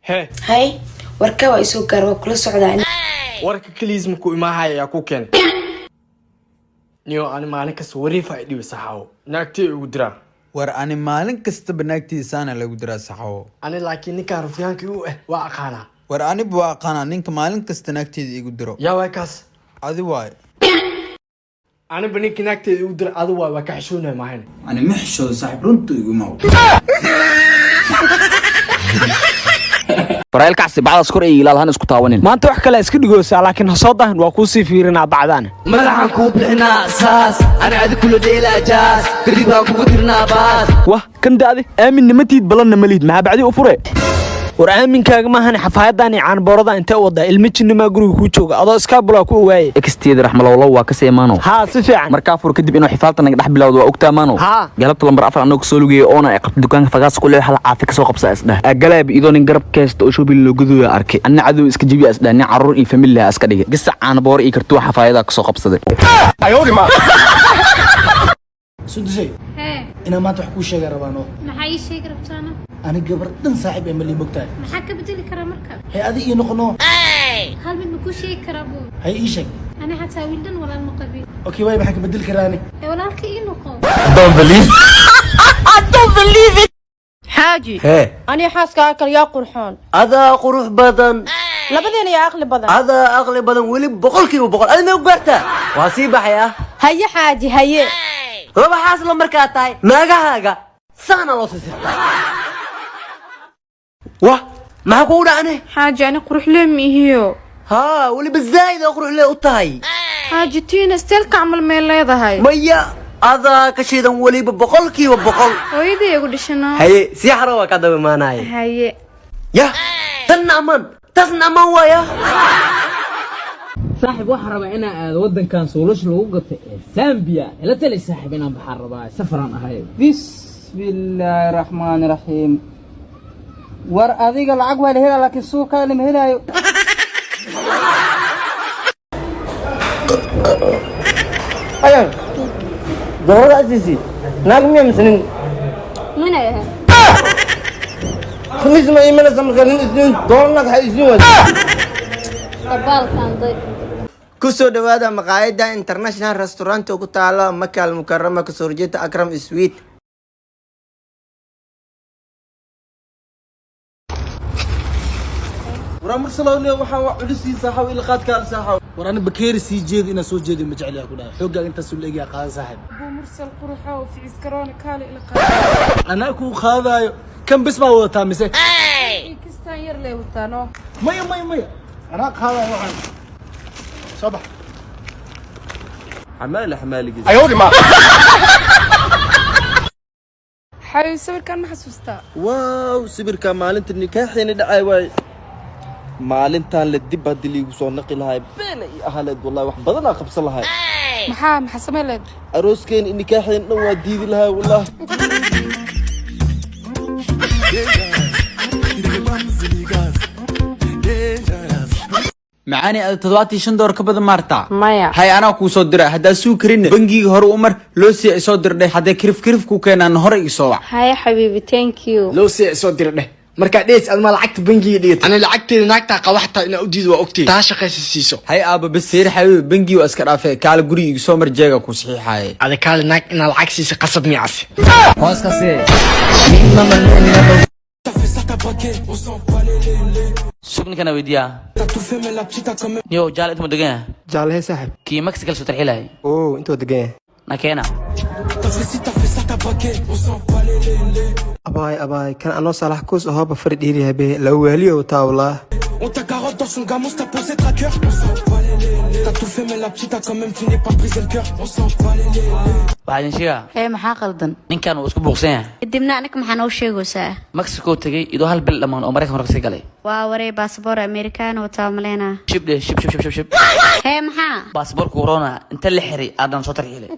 Hee. Hay, warka waa isoo gaar, waa kula socdaa. Warka keliis maku imaahaya yaa ku keenay niyo? Ani maalin kasta wariifa ay dhibi saxaawo, naagtay ugu diraa. War ani maalin kastaba naagtiisaana lagu diraa, saxawo. Ani laakiin ninkaan rufyaankii u ah waa aqaanaa. War aniba waa aqaanaa ninka maalin kasta naagteeda igu diro. Yaa waay kaas? Adi waay. Aniba ninka naagteeda igu dira adi waay, waa ka xishoonaya maahan. Ani ma xishoodo saaxiib, runta iguma. Waraayl kacsi bacdaas kor ay ilaal hana isku taawanin. Maanta wax kale iska dhigoosaa, laakiin ha soo dahin, waa kuu sii fiirinaa bacdaana. Madaxaan kuu bixinaa saas, ani adi kula dheelaa jaas, kadib aan kugu tirnaa baas. Wah, kan daade aamin nimatiid balanna malihid, maxaa bacdi u fure? War aaminkaaga maahane, xafaayadan iyo caanboorada intee wadaa? Ilmo jinnimaa guriga kuu jooga, adoo iskaabulaa ku ogaayay. Exteeda raxmalowlow waa ka seemaano. Haa, si fiican. Markaa fur kadib inuu xifaalta naga dhex bilowdo waa ogtaa maano. Haa. Galabta lambar 4 anoo kasoo lugeeyay oona ay qabta dukaanka fagaas ku leeyahay, hal caafi kasoo qabsa isdheh. Agalaab idoo nin garab kaysta oo shopping loo guduyo arkay. Anna cadow iska jabiya isdheh, nin carruur iyo family ah iska dhigay. Gasac caano boor iyo kartuwa xafaayada kasoo qabsaday. Sundusay. Hee. Inaan maanta wax kuu sheega rabaano. Maxaa ii sheegi rabtaana? Ani gabar dhan saaxiib ee malii, mogtahay? Maxaa ka bedeli karaa marka? Hay, adi ii noqono. Hal mid ma kuu sheegi karaa buu? Hay, ii sheeg. Ani xataa wiil dhan walaal ma qabin. Okay, waay, maxaa ka bedeli karaani? Ee walaalka ii noqo. Xaaji. Hee. Aniga xaaskaaga kale yaa qurxoon? Adaa qurux badan. Labadeena yaa aqli badan? Adaa aqli badan weli, 100%. Adi ma gaartaa? Waa sii baxay ah. Haye xaaji, haye. Laba xaasla markaa tahay, naagahaaga saana loo sisirtaa. Wah, maxaa kugu dhacne? Xaaji, ani quruxlee ma ihiyo. Haa, weliba zaa'id oo quruxlee u tahay. Xaaji, tiina steelka camal may leedahay? Maya, adaa ka shidan weliba 100%. Hooyadii igu dhishano. Haye, sii xaro, waa ka daba imaanaaye. Haye. Yah, tanna ammaan, taasna ammaan waaya. Saaxib, waxaan rabaa inaan aado waddankan suulasha lagu gato ee Zambia. Ila tali saaxib, inaan baxaan rabaa, safaraan ahay. Bismillaahi raxmaani raxiim. War adiga lacag waa la helaa, laakiin suuqaa lama helaayo. Ayan doorada asiisi naag miya mise nin? Mana aha. Khamiis ma imanaysa marka nin isniin dooro naag waxay isniin waysa. Dabaalkan day. Ku soo dhawaada maqaayadda International Restaurant oo ku taala Maka Al Mukarama, kasoo horjeeda Akram Sweet. Waraa mursalowniya, waxaan wax culisiin saaxaw ila qaadka al saaxaw. War ani bakeeri sii jeedi inaan soo jeediyo ma jecel yaa ku dhahay. Xooggaaga intaasuu la egyaa, qaada saaxib. Buu mursal quruxow ficis garoona, kaale ila qaad. Anaa kuu qaadaayo, kan bis baa wadataa mise? Kistaan yar lee wataano. Maya, maya, maya, anaa qaadaayo, waxaan soo bax. Xamaali xamaaligiis. Xayu, sawirkan ma xasuustaa? Waaw, sawirka maalinta nikaaxeeni dhacay waay. Maalintan la dib haddii liigu soo naqi lahay, beena ii ahaleed wallahi, wax badanaa qabsan lahay. Maxaa samay leed? Arooskeen iyo nikaaxeen dhan waa diidi lahay wallahi. Macaani, ada $75 ka badan maartaa? Maya. Hay, anaa kuu soo dira. Haddaa suu karinna, bangiga hore u mar, loo sii isoo dirdheh. Hadday kirif kirif ku keenaan, hore iisoo wac. Haye xabiibi, thank you. Loo sii soo dira dheh markaa dhees adma lacagta bangiga dhigatay. Ani lacagteeda naagtaa qaba xataa inaa u diido waa ogtay, taa shaqaysa siiso. Hay aaba, bas seer xabiibi, bangiga waa iska dhaafee, kaale guriga igu soo mar, jeega ku saxiixaaye. Ada kaale, naag inaa lacag siisa qasab miyacasi? Hoos ka see. Sug, ninkana weydiiyaa niyow, jaal inta ma degan yahay? Jaalle saaxib. Kii Mexico soo tarxilahay. Oo, intuu degan yahay. Na keena. Abaay, abaay, kan anoo saalax kuus ahooba fari dhiiriyahay be la waaliyo wataa wallah. Waxaa idin sheegaa. Hee, maxaa qaldan? Ninkan wuu isku buuqsan yahay. Kadibna aniga maxaa noo sheegaysaa? Mexico tegey idoo hal bil dhammaan oo Maraykan hore kasii galay. Waa waree, baasaboor Amerikaan wataa maleynaa. Shib dheh, shib shib shib shib shib. Hee, maxaa? Baasaboorka corona inta la xiray aadan soo tarxiilay.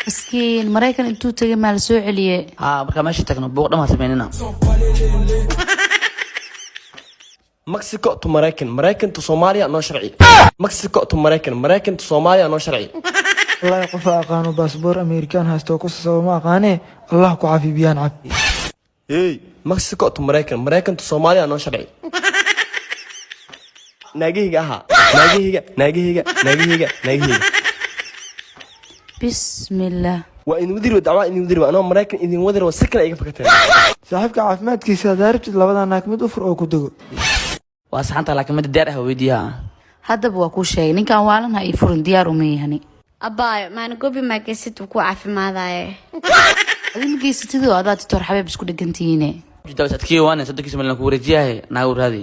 Miskiin, Maraykan intuu tegay maa la soo celiyey? Haa, markaa meesha tagno buuq dhan sameynina. Mexico to Maraykan, Maraykan to Soomaaliya, noo sharci. Mexico to Maraykan, Maraykan to Soomaaliya, noo sharci. Wallaahi qof aqaano baasboor Amerikaan haysto ku sasaba ma aqaanee, Allah ku caafi, biyaan cab. Hey, Mexico to Maraykan, Maraykan to Soomaaliya noo sharci. Naagahayga ahaa, naagahayga, naagahayga, naagahayga, naagahayga. Bismillaah. Waa idin wadiri, dacwaa idin wadiri, anoo Maraykan idin wadiri, waa si kale iga fakateen. Saaxiibka caafimaadkiisa haddaa rabtid, labada naag mid u fur oo ku dego. Waa saxanta, laakiin mid diyaar ah weydiiyaa. Haddaba waa kuu sheegay, ninkan waalan ha ii furin, diyaar uma yahani. Abaayo, maana gobi maa geysid, wuu ku caafimaadaye. Adi ma geysatid oo adaa Doctor Xabeeb isku dhegantihiine. Adkiyo waane 30kiisa milyan ku wareejiyahay, naagu raadi.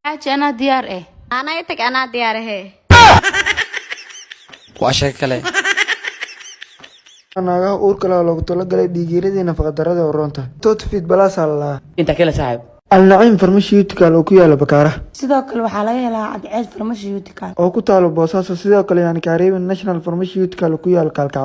Xaaji, anaa diyaar eh. Anaa tag, anaa diyaarahe. Waa sheeko kale. Naagaha uurka leh oo loogu talagalay dhiig-yaradii, nafaqadarrada oo roonta. Totfit Plus aa la lahaa. Intaa kale, saaxiib? Alnaciim Pharmaceutical oo ku yaala Bakaaraha. Sidoo kale waxaa laga helaa Cadceed Pharmaceutical oo ku taalo Boosaaso. Sidoo kale yani Caribbean National Pharmaceutical oo ku yaala Kaalkacyo.